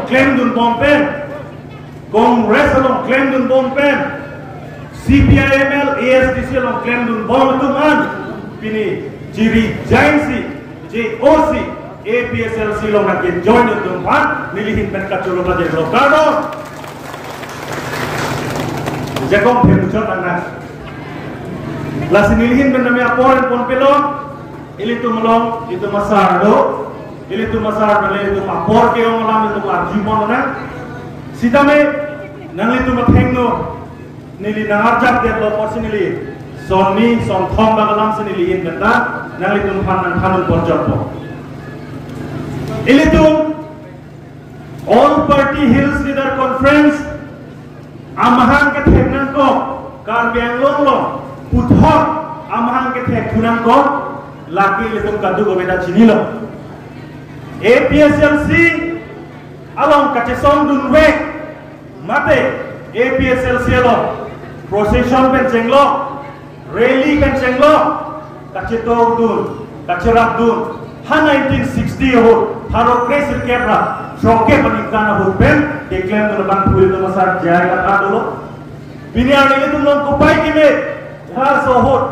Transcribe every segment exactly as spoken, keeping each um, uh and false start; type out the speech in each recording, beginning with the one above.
klemdun bom pen, Congress along klemdun bom pen, C P I M L, A S D C along klemdun bom atum an pini chiri jainsi, J O C, A P H L C along nangkejoin atum aphan nelihin pen kachoro pajirlo. Kardom. Jakong phe muchot nang nang. Lasi nelihin pen nami apor en ponpelo. Ilitum along, ilitum asar do. Ilitum asar do, ilitum apor ke-ong alam, ilitum arju pon nang. Sitame, nanglitum athengno, neli nang-arjapdetlo apotsi neli sonni, sonthom bak alamsi nelihin pen ta nanglitum aphan nangthan ponchotpo. Ilitum All Party Hills Leader Conference amahang kethek nangkok, Karbi Anglong along puthot amahang kethek thu nangkok, lake ilitum kadokave ta chinilo. A P H L C along kachesongdunvek mate A P H L C along procession pen chenglo, rally pen chenglo, kachetokdun, kacherapdun, ha nineteen sixty ahut, pharo kre sirkep ra throkkep aningkan ahut pen keklemdun abang phu ilitum asar J I Kathar dolo. Pini arni ilitum along kopai keme, ha laso ahut,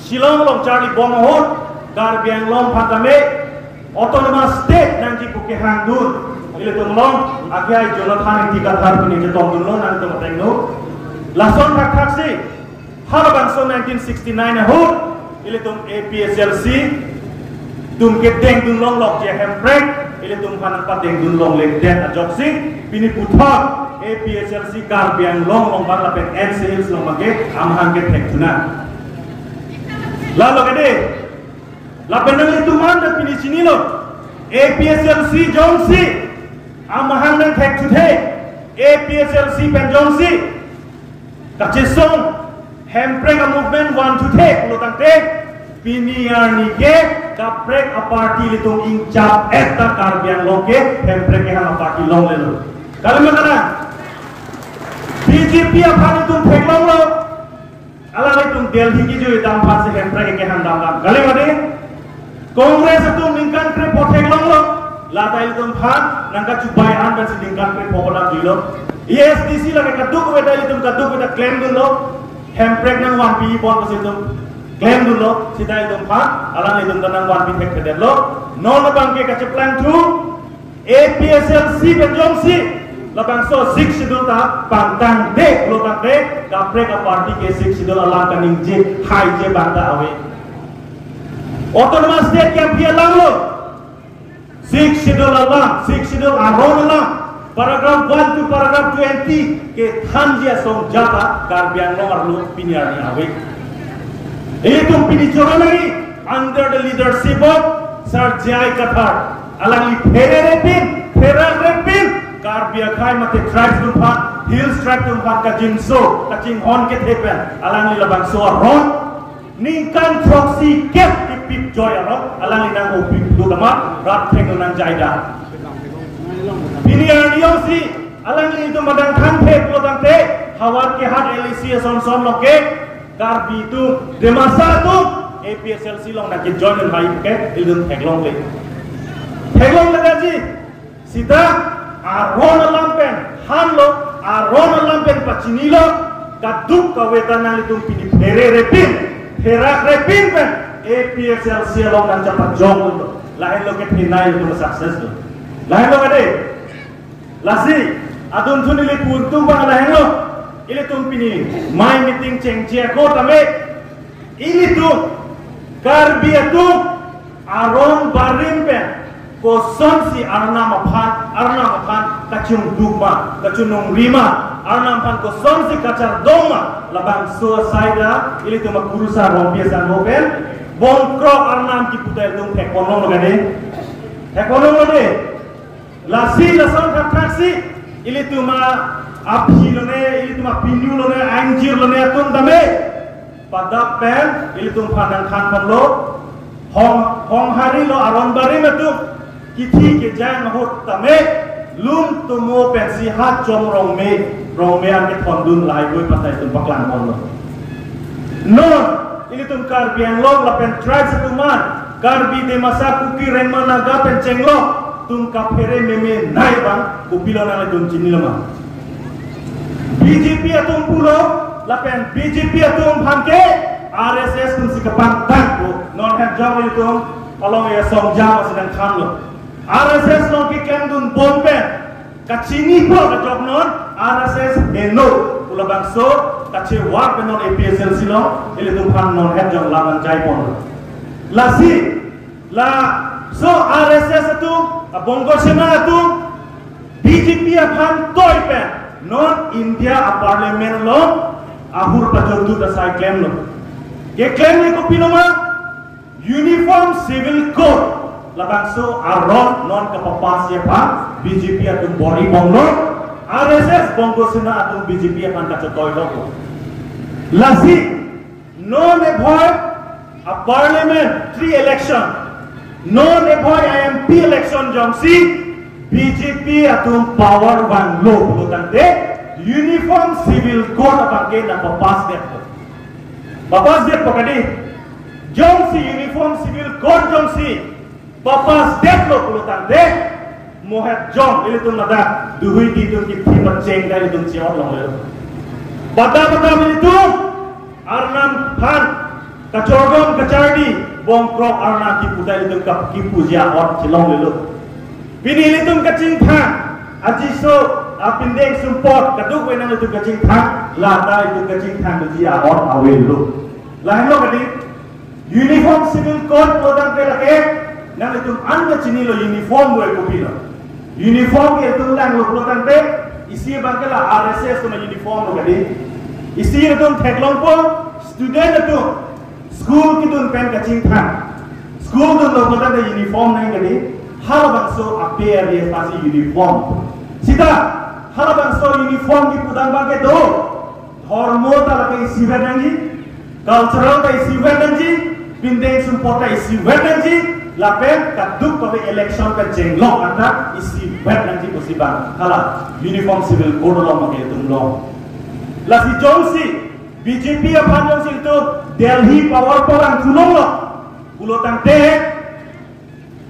Shillong along charlibom ahut, Karbi Anglong aphan tame Autonomous State nangji pu kehangdun, ilitum along akhai Jonathan Engti Kathar pini chetongdunlo nangtum athengno. Lason thakthaksi, halabangso nineteen sixty-nine ahut, ilitum A P H L C atum kedengdun longlokji ahemprek, ilitum aphan nangpadengdun longledet ajoksi, pini puthot A P H L C Karbi Anglong along abang lapen N C Hills along abang ke amahang kethek thu nang. Lalo kade, lapen nanglitum an ta pini chinilo, A P H L C jongsi amahang nangthek thuthe, A P H L C pen jongsi kachesong hemprek a-movement van thuthe pulo tangte, pini arni ke kaprek a-party ilitum ingchap-et ta Karbi Anglong ke hemprek kehang a-party longlelo. Kalima kana? B J P aphan itum theklonglo. Alanglitum Delhi kejui dam aphansi hemprek kehang dam dam. Kalima de? Congress atum ningkan krepho theklonglo. Lata ilitum aphan nangkachubai an pensi ningkan krepho kodam juilo. A S D C lake kadokave ta ilitum kadokave ta klemdunlo. Hemprek nangvanpi pon pusi itum klemdunlo. Sita ilitum aphan, alanglitum ta nangvanpi thekthedetlo. Non abang ke kacheplang thu, A P H L C pen jongsi labangso Sixth Schedule ta pangtangde pulo tangte, kaprek a-party ke Sixth Schedule alam kaningje haije abang ta ave. Autonomous State ke aphi alanglo. Sixth Schedule alam, Sixth Schedule aron alam, paragraph one to paragraph twenty kethanji asong ajat ta Karbi Anglong arlo pini arni ave. Ilitum pini choro nangji under the leadership of Sir J I Kathar. Alangli phererepin, phererepin Karbi akhai mate tribes atum aphan, Hills tribe atum aphan kajinso, kachinghon kethe pen alangli labangso aron ningkan throksi kep kipip joi aron alangli nang-opik dodam, rat thengno nangjai dam. Pini arni jongsi alanglitum adang thangthek pulo tangte, havar ke hat L A C ason son along ke Karbi atum, Dimasa atum A P H L C along nangkejoin hai ke ilitum theklongle. Theklongle kaji, sita aron alam pen hanlo, aron alam pen pachinilo, kadokave ta nanglitum pini phererepin, phererepin pen A P H L C along nangchapajoklo. Lahenlo kethenei ilitum success lo. Lahenlo kade. Lasi, adunthu neli purtu abang lahenlo. Ilitum pini amei meeting chengche ako tame, ilitum Karbi atum aron barim pen kosonsi Arnam aphan, Arnam aphan kachingduk ma, kachiningri ma, Arnam aphan kosonsi kachardom ma, labangso asai ta ilitum akurusar Rongpi asangho pen bongkrok Arnam kipu ta ilitum thekponlonglo kade. Thekponlonglo de. Lasi lason thakthaksi, ilitum aphi lone, ilitum apinu lone, aingjir lone atum tame, padap pen ilitum aphan nangthanponlo, hong, hong harilo aron barim atum kithi kejang ahut tame, lum tumo pensi ha chom rongme, rongme an kethondun lahai boi patai atum paklangponlo. Non, ilitum Karbi Anglong lapen tribes atum an, Karbi, Dimasa, Kuki, Rengma, Naga pen chenglok atum kaphere meme nai abang kopilo nanglitum chinilo ma? B J P atum pulo, lapen B J P atum aphan ke R S S atum si kapangtang pu non het jong ilitum along ya songjam asi nangthanlo. R S S along keklem dunbom pen kachinipo kejok non R S S heno pu labangso kachevar pen non A P H L C along ilitum aphan non het jong lam nangjaipon. Lasi laso R S S atum, a Bongo Sena atum, B J P aphan toi pen non India a Parliament along ahur pajordu ta sai klemlo. Keklemji kopilo ma? Uniform Civil Code labangso aron non kapapass aphan B J P atum bor-i bomlo, R S S Bongo Sena atum B J P aphan kachetoilo. Lasi non ebhoi a parliamentary election, non ebhoi a M P election jongsi B J P atum power vanglo pulo tangte Uniform Civil Code abang ke nangpapass detpo. Papass detpo kadi? Jongsi Uniform Civil Code jongsi papass detlo pulo tangte, mo het jong ilitum ladak Duhuidi atum kithi pacheng ta ilitum che-ot longlelo. Pada pada ilitum Arnam aphan kachorgom kachardi bongkrok Arnam kipu ta ilitum kap kipuji a-ot chelonglelo. Pini ilitum kachingthang, ajiso apindeng sumpot kadokave nanglitum kachingthang, lata ilitum kachingthangji a-ot avelo. Lahenlo kadi? Uniform Civil Code pulo tangte lake nanglitum an kachinilo uniform pu kopilo. Uniform ke itum langlo pulo tangte isi abang ke la R S S atum uniform lo kadi. Isi atum theklongpo, student atum school kedun pen kachingthang. School dunlo pulo tangte uniform nang kadi. Halabangso ape ari pasi uniform. Sita halabangso uniform kipu abang ke do. Dhormo ta lake isivet nangji, cultural ta isivet nangji, pindeng sumpot ta isivet nangji, lapen kadokave election pen chenglok anta isivet nangji pusi abang hala Uniform Civil Code along abang ke itum long. Lasi jongsi B J P aphan jongsi itum Delhi power palang thulonglo pulo tangte,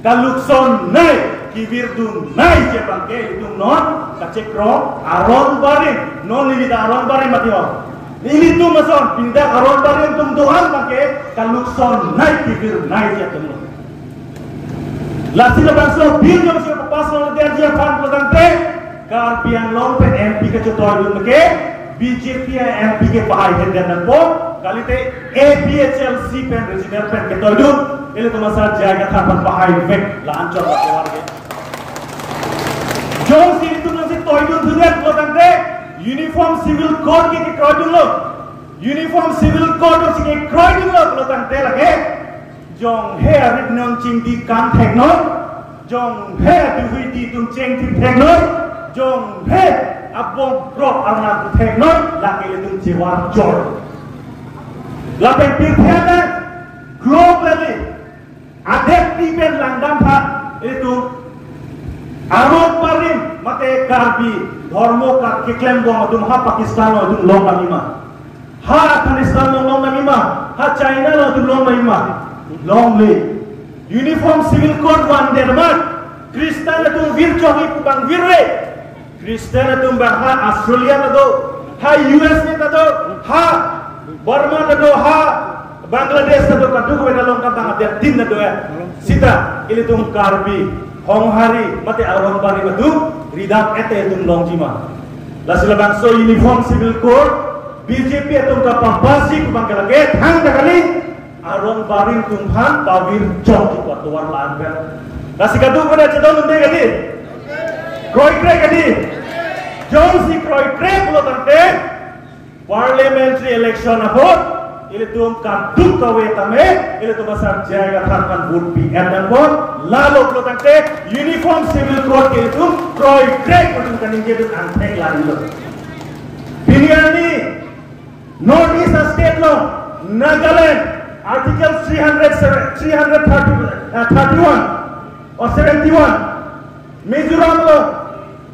kaluksonnei, kevirdunnei je abang ke itum non kachekroi aron barim, non neli ta aron barim mati ho. Ilitum ason pindak aron barim atum do-an abang ke kaluksonnei kevirnei je atum lo. Lasi labangso bill jongsi papass longledetji aphan pulo tangte Karbi Anglong pen M P kachetoidun ke B J P a M P ke pahai hendet nangpo, kalite A P H L C pen regional pen ketoidun, ilitum asar J I Kathar aphan pahaivek la-anchot la kevar ke. Jongsi ilitum jongsi toidun thudet pulo tangte Uniform Civil Code ke kekroidunlo. Uniform Civil Code jongsi kekroidunlo pulo tangte lake jonghe arit non chingdi kan theknon, jonghe Duhuidi atum chengthip theknon, jonghe abongkrok arnam theknon, lake ilitum chevar chor. Lapen pirthe adet globally adet pi pen langdam pha itum aron barim mate Karbi dhormo ka keklembom atum ha Pakistan along itum long nangji ma? Ha Afghanistan along long nangji ma? Ha China along itum long nangji ma? Longle. Uniform Civil Code vandet amat Christian atum vir chokji pu abang virve. Christian atum abang ha Australia ta do, ha U S A ta do, ha Burma ta do, ha Bangladesh ta do, kadokave ta long, kadang adet tin ta do ya. Sita ilitum Karbi, Honghari mate aron barim atum ridam ete itum longji ma? Lasi labangso Uniform Civil Code B J P atum kapapassji pu abang ke lake thangta kali, aron barim atum aphan pavir chokji pu atovar la-an pen. Lasi kadokave ta chedondunde kadi? Kroikre kadi? Jongsi kroikre pulo tangte parliamentary election ahut ilitum kadokave tame ilitum asar J I Kathar aphan vote pi-et nangpo. Lalo pulo tangte Uniform Civil Code ke ilitum kroikre pu itum kaningjedun angthek la-anlo. Pini arni North East a-state along Nagaland Article three hundred, three hundred thirty, uh, thirty-one or seventy-one, Mizoram along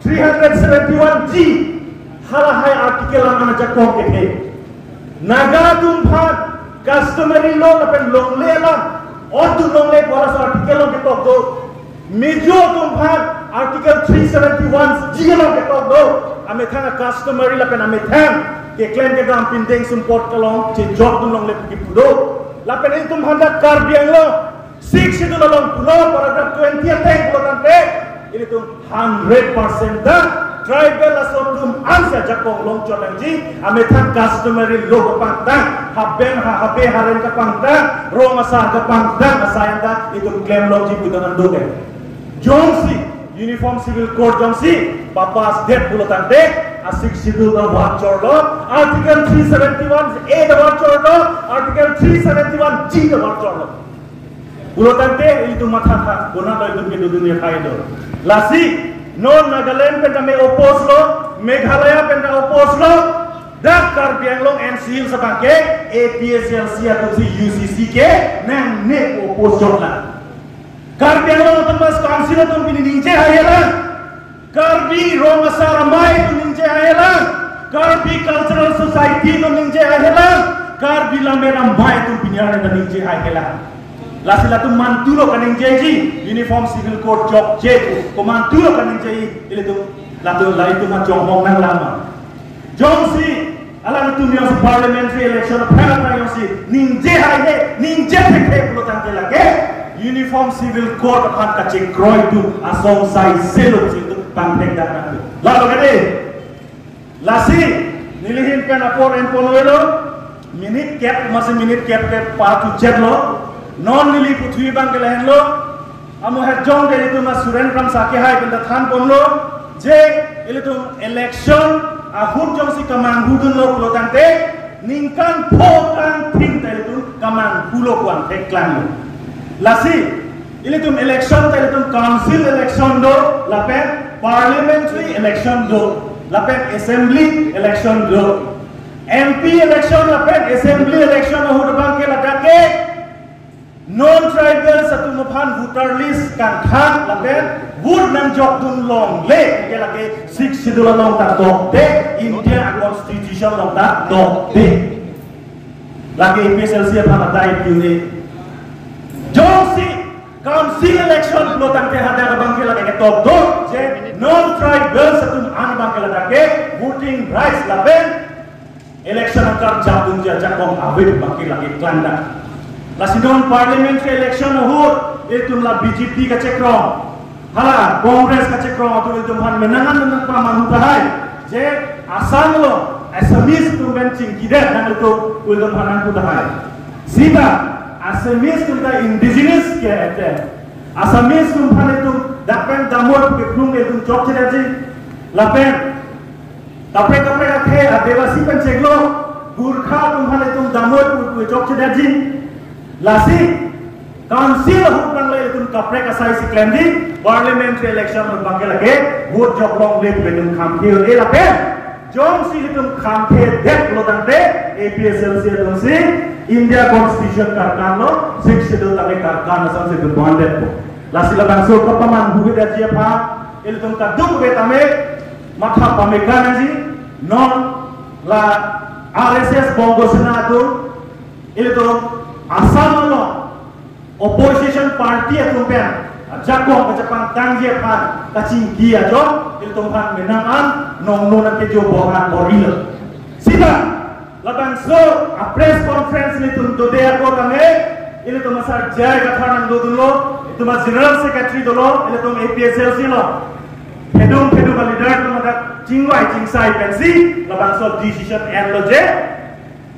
three hundred seventy-one G, halahai article along anajakong kethe. Naga atum aphan customary law lapen longle alam, otu longle pu laso article along ketok do. Mizo atum aphan Article three seventy-one G along ketok do. Amethang customary lapen amethang keklem kedam pindeng sumpot kelong chejok dun longle pu kipu do. Lapen itum aphan ta Karbi Anglong Sixth Schedule along pulo paragraph twenty ateng pulo tangte, ilitum hundred percent ta tribal asotum ansa jakong longchot nangji, amethang customary law kapangtang, haben ha habe haren kapangtang, rong asar kapangtang asai anta itum klem longji pu itum an do ke. Jongsi Uniform Civil Code jongsi papass det pulo tangte, a Sixth Schedule ta vangchorlo, Article three seventy-one A ta vangchorlo, Article three seventy-one G ta vangchorlo. Pulo tangte ilitum matha tha, bonat lo itum kedodun aphai do. Lasi non Nagaland pen tame oppose lo, Meghalaya pen ta oppose lo, dak Karbi Anglong N C Hills abang ke A P H L C atumsi U C C ke nangne oppose jokla. Karbi Anglong Autonomous Council atum pini ningje haihelang, Karbi Rong Asar Amei atum ningje haihelang, Karbi Cultural Society atum ningje haihelang, Karbi Lammet Amei atum pini arni ta ningje haihelang. Lasi latum mantulo kaningjeji, Uniform Civil Code jokje pu, ko mantulo kaningjeji, ilitum, latum, la itum ma jonghong nanglama. Jongsi alangtum jongsi parliamentary election aphan aphan jongsi ningje haihe, ningje thekthe pulo tangte lake Uniform Civil Code aphan kachekroi atum asong sai selo si itum pangthek dak nangtu. Lalo kade. Lasi nelihin pen apor enpon avelo, minute kep masi minute kep ke patu chetlo. Non neli puthui abang ke lahenlo. Amo het jong ke ilitum a Suren Kramsa akehai pen ta thanponlo je ilitum election ahut jongsi kemanghu dunlo pulo tangte ningkan pho kangthim ta ilitum kemanghulo pu an thekklanglo. Lasi ilitum election ta ilitum council election do, lapen parliamentary election do, lapen assembly election do. M P election lapen assembly election ahut abang ke ladak ke non-tribals atum aphan voter list kangthang lapen vote nangjok dun longle ke lake Sixth Schedule along ta tokte, India Constitution along ta tokte. Lake A P H L C aphan adai piune. Jongsi council election pulo tangte hadak abang ke lake ketok do je non-tribals atum an abang ke ladak ke voting rights lapen election angkar jabung ja jakong ave abang ke lake klangdak. Lasi non parliamentary election ahut itum la B J P kachekroi, hala Congress kachekroi atum itum aphan menangan menang pamanhu tahai je Assam along Assamese atum pen chingkidet nang itum itum aphan nangpu tahai. Sita Assamese atum ta indigenous ke ete Assamese atum aphan itum dak pen damor ke plung itum chokchedetji. Lapen kaprek kaprek akhei Adivasi pen chiklo Gurkha atum aphan itum damor pu pu chokchedetji. Lasi council ahut nangle itum kaprek asai si klemji, parliamentary election ahut abang ke lake vote jok longle pu itum khamkhe un-e lapen jongsi itum khamkhedet pulo tangte A P H L C atumsi India Constitution karkanlo, Sixth Schedule ta ke karkan asonsi itum bondetpo. Lasi labangso kapamanghudetji aphan ilitum kadokave tame matha pameka nangji. Non la R S S Bongo Sena atum ilitum Assam along opposition party atum pen ajakong kachepangtangji aphan kachingki ajok ilitum aphan menang an nongno nangkejo bohan bor-ilo. Sita labangso a press conference ilitum dode ako tame ilitum asar J I Kathar nangdodunlo, itum a general secretary dolo, ilitum A P H L C lo. Phedung phedung a leader atum adak chingvai chingsai pensi labangso decision enlo je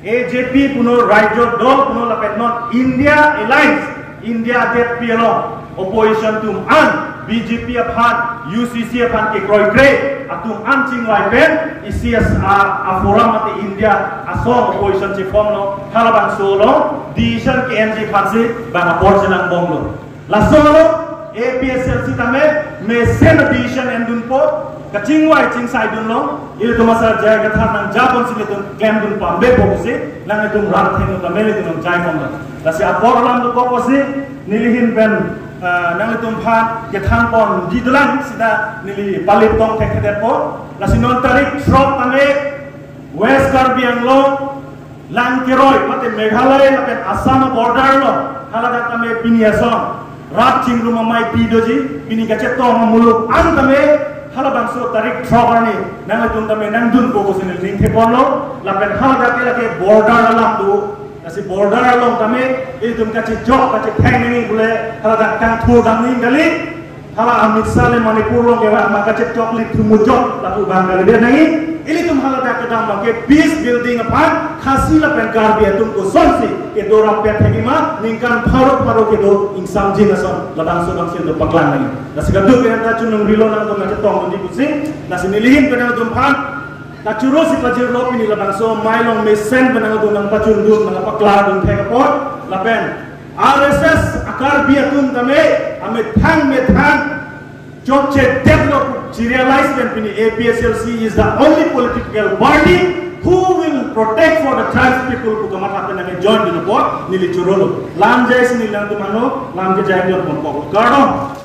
A J P puno, Raijo Dol puno lapen non India Alliance, India adet pi along opposition atum an B J P aphan, U C C aphan kekroikre atum an chingvai pen isi as a, a forum mate India asong opposition cheformlo, halabangso along decision ke-enji aphansi bang apor chenangbomlo. Laso along A P H L C tame mesen decision endunpo, kachingvai chingsai dunlo, ilitum asar J I Kathar nangjaponsi ilitum klemdun pambepo pusi nanglitum rat thengno tame ilitum nangjaibomlo. Lasi apor alam dokok pusi nelihin pen, ah, nanglitum aphan kethanponji dolang sita neli palit tong thekthedetpo. Lasi non tarik throk tame West Karbi Anglong Langkeroi mate Meghalaya lapen Assam border lo haladak tame pini ason Rat chingrum amei pi doji, pini kachetong amuluk an tame, halabangso tarik throk arni, nanglitum tame nangdunpo pusi neli ning theponlo, lapen haladak ke lake border alam do, lasi border along tame, ilitum kachejok, kachetheng nangji pule, haladak kangthur dam nangji kali, hala Amit Shah le Manipur along kevang ma kachechok lithumujok, lapu abang kali dia nangji, ilitum haladak kedam abang ke peace building aphan, Khasi lapen Karbi atum kosonsi kedo rampet thekji ma, ningkan pharo pharo kedo ingsamjin ason, labangso abangsi do paklang nangji. Lasi kadokave ta chunong rilo nangtum nangchetong dunji pusi, lasi neli ahin pen nangtum aphan, kachoro si pajirlo pini labangso amei along mesen pen nangtum nangpachundun nangpaklardun thek apot, lapen R S S a-Karbi atum tame, amethang methang, chokche develop, chi realize pen pini A P H L C is the only political party who will protect for the tribes people pu kamatha pen nangjoin dun apot, neli chorolo. Lam jai si neli nangtum ano, lam kejai dun ponpo. Kardom.